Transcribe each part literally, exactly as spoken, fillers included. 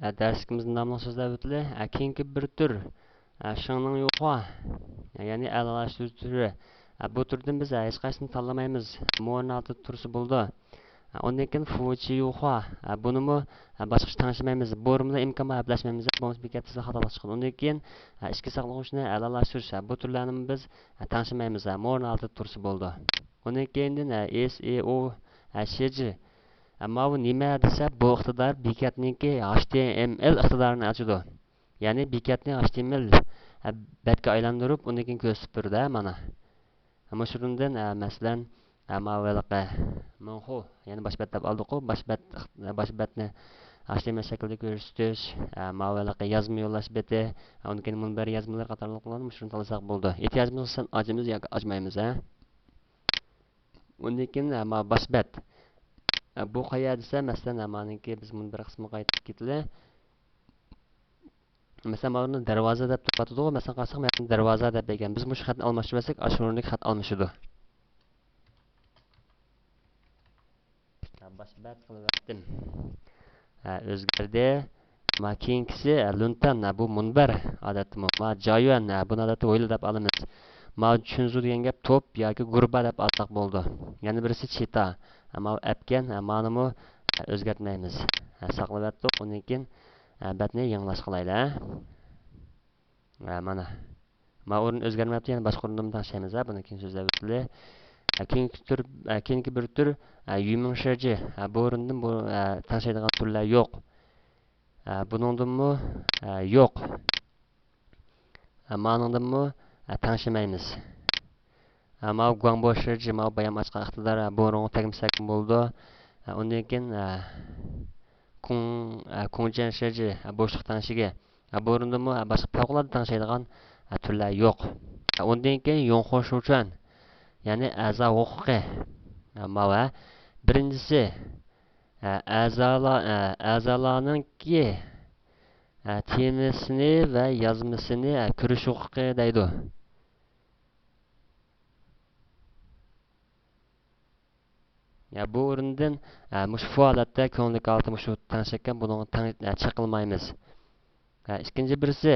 ئە، دەرسلىكىمىزنىڭ نامىنى سۆزلەپ ئۆتىلى. ئە، كېيىنكى بىر تۈر، ئە، شېڭنىڭ يۇخۇا، يەنى ئەلالاشتۇرۇش تۈرى. ئە، بۇ تۈردىن بىز، ئە، ھېچقايسىنى تاللىمايمىز. مورنىڭ ئالدىدا تۇرسا بولىدۇ. ئە، ئۇندىن كېيىن فۇچى يۇخۇا. ئە، بۇنىمۇ، ئە، باشقىچە تەڭشىمەيمىز. بۇ ئورۇندا ئىمكان بار ھەپلەشمەيمىز. بولمىسا بىكەتتە خاتالىق چىقىدۇ. ئۇندىن كېيىن، ئە، ئىچكى ساقلىغۇچنى ئەلالاشتۇرۇش. ئە، بۇ تۈرلەرنىمۇ بىز، ئە، تەڭشىمەيمىز. ئە، مورنىڭ ئالدىدا تۇرسا بولىدۇ. ئۇنىڭ كېيىندىن، ئە، ئېس ئې ئو، ئە، شىجى. ئە، ماۋۇ نېمە دېسە، بۇ ئىقتىدار بېكەتنىڭكى ھەش تى ئېم ئېل ئىقتىدارىنى ئاچىدۇ. يەنى بېكەتنى ھەش تى ئېم ئېل، ئە، بەتكە ئايلاندۇرۇپ، ئۇندىن كېيىن كۆرسىتىپ بېرىدۇ، مانا. مۇشۇنىڭدىن، ئە، مەسىلەن، ئە، ماۋۇ ھېلىقى مىڭخۇ، يەنى باش بەت دەپ ئالدۇققۇ، باش بەت، باش بەتنى ھەش تى ئېم ئېل شەكلىدە كۆرسىتىش، ئە، ماۋۇ ھېلىقى يازما يوللاش بېتى، ئە، ئۇندىن كېيىن مۇنبەر يازمىلىرى قاتارلىقلارنى مۇشۇنى تاللىساق بولىدۇ. ئېھتىياجىمىز بولسا ئاچىمىز ياكى ئاچمايمىز، ھە. ئۇندىن كېيىن، ئە، ماۋۇ باش بەت. ئە، بۇ قەيەر دېسە، مەسىلەن، ئە، مانىڭكى بىز مۇنبەر قىسمىغا قايتىپ كېتىلى. مەسىلەن، ماۋۇنى دەرۋازا دەپ تۇرۇۋاتىدۇ. مەسىلەن، قارىساق، مەن دەرۋازا دەپ بەرگەن. بىز مۇشۇ خەتنى ئالماشتۇرۇۋەتسەك، ئاشۇ ئورۇندىكى خەت ئالمىشىدۇ. ھە، باش بەت قىلىۋەتتىم. ھە، ئۆزگەردى. ما كېيىنكىسى، ھە، لۈنتەن، ھە، بۇ مۇنبەر ئادەتتىمۇ. ما جايۈەن، ھە، بۇنى ئادەتتە ھويلا دەپ ئالىمىز. ما چۈنزۇ دېگەن گەپ توپ ياكى گۇرۇبا دەپ ئالساق بولىدۇ. يەنە بىرسى چىتا. ھە، ما ئەپكەن، ھە، مانىمۇ، ھە، ئۆزگەرتمەيمىز. ھە، ساقلىۋەتتۇق. ئۇندىن كېيىن، ھە، بەتنى يېڭىلاش قىلايلى، ھە. ھە، مانا. ما ئورۇن ئۆزگەرمەپتۇ، يەنە باشقا ئورۇندىمۇ تەڭشەيمىز، ھە، بۇنى كېيىن سۆزلەپ ئۆتىلى. ھە، كېيىنكى تۈر، ھە، كېيىنكى بىر تۈر، ھە، يۈمىڭ شىجى. ھە، بۇ ئورۇندىن بۇ، ھە، تەڭشەيدىغان تۈرلەر يوق. ھە، بۇنىڭدىنمۇ، ھە، يوق. ھە، مانىڭدىنمۇ، ھە، تەڭشىمەيمىز. ھە، ماۋۇ گۇاڭبو شىجى، ماۋۇ بايام ئاچقان ئىقتىدار، ھە، بۇ ئورۇنغا تەگمىسەكمۇ بولىدۇ. ھە، ئۇندىن كېيىن، ھە، كۇڭ، ھە، كۇڭجيەن شىجى، ھە، بوشلۇق تەڭشىگى. ھە، بۇ ئورۇندىمۇ، ھە، باشقا پەۋقۇلئاددە تەڭشەيدىغان، ھە، تۈرلەر يوق. ھە، ئۇندىن كېيىن يۇڭخۇ شۇچۈەن، يەنى ئەزا ھوقۇقى. ھە، ماۋۇ، ھە، بىرىنچىسى، ھە، ئەزالا-، ھە، ئەزالارنىڭكى، ھە، تېمىسىنى ۋە يازمىسىنى، ھە، كۆرۈش ھوقۇقى دەيدۇ. يا، بۇ ئورۇندىن، ئە، مۇشۇ فو ھالەتتە كۆڭۈللۈك ھالەتتە مۇشۇ تەڭشەككەن، بۇنىڭغا تەڭ، ئە، چېقىلمايمىز. ئە، ئىككىنچى بىرسى،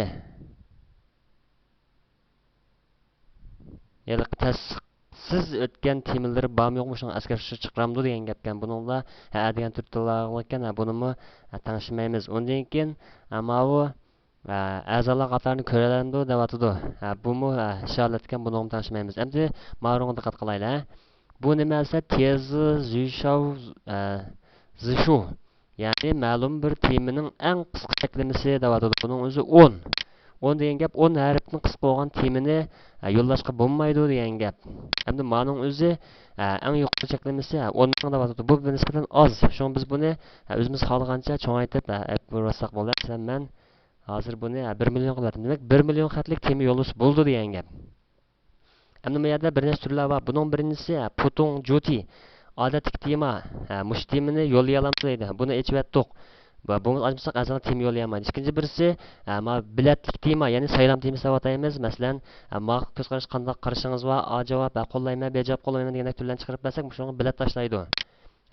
ھېلىقى تەستىقسىز ئۆتكەن تېمىلىرى بارمۇ يوقمۇ، شۇنىڭ ئەسكەرتىشى چىقىرامدۇ دېگەن گەپكەن. بۇنىڭدا، ھە دېگەن تۈرتىلىۋالغانىكەن، ھە، بۇنىمۇ، ھە، تەڭشىمەيمىز. ئۇندىن كېيىن، ھە، ماۋۇ، ئە، ئەزالار قاتارىنى كۆرەلەمدۇ دەۋاتىدۇ. ئە، بۇمۇ، ئە، ئىشارىلەتكەن، بۇنىڭغىمۇ تەڭشىمەيمىز. ئەمدى ماۋۇنىڭغا دىققەت قىلايلى. بۇ نېمە دېسە، تېزى زۈيشاۋ، ئە، زىشۇ. يەنى مەلۇم بىر تېمىنىڭ ئەڭ قىسقا چەكلىمىسى دەۋاتىدۇ. بۇنىڭ ئۆزى ئون. ئون دېگەن گەپ، ئون ھەرپتىن قىسقا بولغان تېمىنى، ئە، يوللاشقا بولمايدۇ دېگەن گەپ. ئەمدى مانىڭ ئۆزى، ئە، ئەڭ يۇقىرى چەكلىمىسى، ئە، ئون مىڭ دەۋاتىدۇ. بۇ نىسبەتەن ئاز. شۇڭا بىز بۇنى، ئە، ئۆزىمىز خالىغانچە چوڭايتىپ، ئە، ئېلىپ بېرىۋاتساق بولىدۇ. مەسىلەن، مەن ھازىر بۇنى، ھە، بىر مىليون قىلىۋەتتىم. دېمەك، بىر مىليون خەتلىك تېما يوللىسا بولىدۇ دېگەن گەپ. ئەمدى بۇ يەردە بىر نەچچە تۈرلەر بار. بۇنىڭ بىرىنچىسى، ھە، پۇتۇڭ جۇتى. ئادەتتىكى تېما. ھە، مۇشۇ تېمىنى يوللىيالامدۇ دەيدۇ. بۇنى ئېچىۋەتتۇق. بۇ-، بۇمۇ ئاچمىساق، ئەزالار تېما يوللىيالمايدۇ. ئىككىنچى بىرسى، ھە، ما بېلەتلىك تېما، يەنى سايلام تېمىسى دەۋاتايمىز. مەسىلەن، ھە، ماڭا كۆز قارىشى قانداق قارىشىڭىز بار؟ ئا جاۋاب، ھە، قوللايمەن، بې جاۋاب قوللايمەن دېگەندەك تۈرلەرنى چىقىرىپ بەرسەك، مۇشۇنىڭغا بېلەت تاشلايدۇ.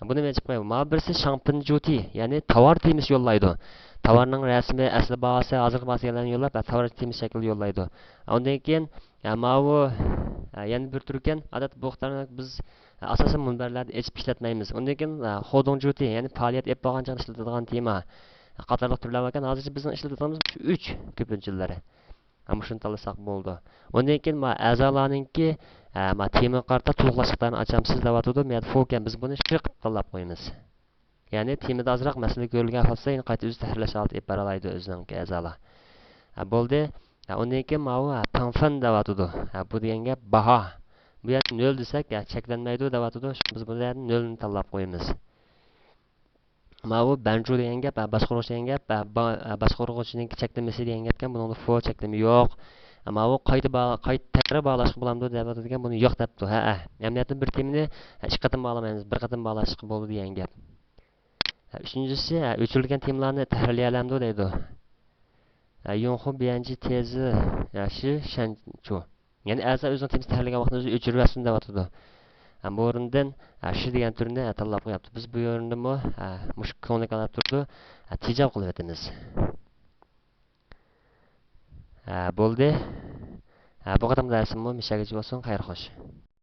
بۇنى مەن ئېچىپ قوياي. ماۋۇ بىرسى شاڭپىن جۇتى، يەنى تاۋار تېمىسى يوللايدۇ. تاۋارنىڭ رەسىمى، ئەسلى باھاسى، ھازىرقى باھاسى دېگەنلەرنى يوللاپ، تاۋار تېمىسى شەكلىدە يوللايدۇ. ئۇندىن كېيىن، ئە، ماۋۇ، ئە، يەنە بىر تۈركەن، ئادەتتە بۇ ئىقتىدارنى بىز، ئە، ئاساسەن مۇنبەرلەردە ئېچىپ ئىشلەتمەيمىز. ئۇندىن كېيىن، ئە، خودۇڭ جۇتى، يەنى پائالىيەت ئېلىپ بارغان چاغدا ئىشلىتىدىغان تېما قاتارلىق تۈرلەر باركەن. ھازىرچە بىزنىڭ ئىشلىتىۋاتقىنىمىز مۇشۇ ئۈچ كۆپىنچىلىرى. ھە، مۇشۇنى تاللىساق بولىدۇ. ئۇندىن كېيىن مانا ئەزالارنىڭكى، ھە، مانا تېمىغا قارىتا تولۇقلاش ئىقتىدارىنى ئاچامسىز دەۋاتىدۇ. مەيەردە فوكەن، بىز بۇنى شى قىلىپ تاللاپ قويىمىز. يەنى تېمىدا ئازراق مەسىلە كۆرۈلگەن قالسا، يەنە قايتا ئۆزى تەھرىرلەش ھالىتى ئېلىپ بارالايدۇ ئۆزىنىڭكى ئەزالار. ھە، بولدى. ھە، ئۇندىن كېيىن ماۋۇ، ھە، پىڭفېن دەۋاتىدۇ. ھە، بۇ دېگەن گەپ باھا. بۇ يەردە نۆل دېسەك، ھە، چەكلەنمەيدۇ دەۋاتىدۇ. شۇڭا بىز بۇ يەردە نۆلنى تاللاپ قويىمىز. ماۋۇ بەنجۇ دېگەن گەپ، ھە، باشقۇرغۇچى دېگەن گەپ، ھە، با-، ھە، باشقۇرغۇچىنىڭكى چەكلىمىسى دېگەن گەپكەن، بۇنىڭدا فو چەكلىمە يوق. ماۋۇ قايتا با-، قايتا تەكرار باھالاشقا بولامدۇ دەۋاتىدىكەن، بۇنى يوق دەپتۇ. ھەئە، ئەمەلىيەتتە بىر تېمىنى، ھە، ئىككى قېتىم باھالىمايمىز، بىر قېتىم باھالاشقا بولىدۇ دېگەن گەپ. ھە، ئۈچىنچىسى، ھە، ئۆچۈرۈلگەن تېمىلارنى تەھرىرلىيەلەمدۇ دەيدۇ. ھە، يۇڭخۇ بيەنجى تېزى، ھە، شى شەنچۇ. يەنى ئەزا ئۆزىنىڭ تېمىسىنى تەھرىرلىگەن ۋاقتىدا ئۆزى ئۆچۈرۈۋەتسۇن دەۋاتىدۇ. ھەم بۇ ئورۇندىن، ھە، شى دېگەن تۈرنى، ھە، تاللاپ قوياپتۇ. بىز بۇ ئورۇندىمۇ، ھە، مۇشۇ كۆڭۈلگە قاراپ تۇرىدۇ، ھە، تېجاۋ قىلىۋېتىمىز. ھە، بولدى. ھە، بۇ قېتىمقى دەرسىممۇ مۇشۇ يەرگىچە بولسۇن. خەير خوش.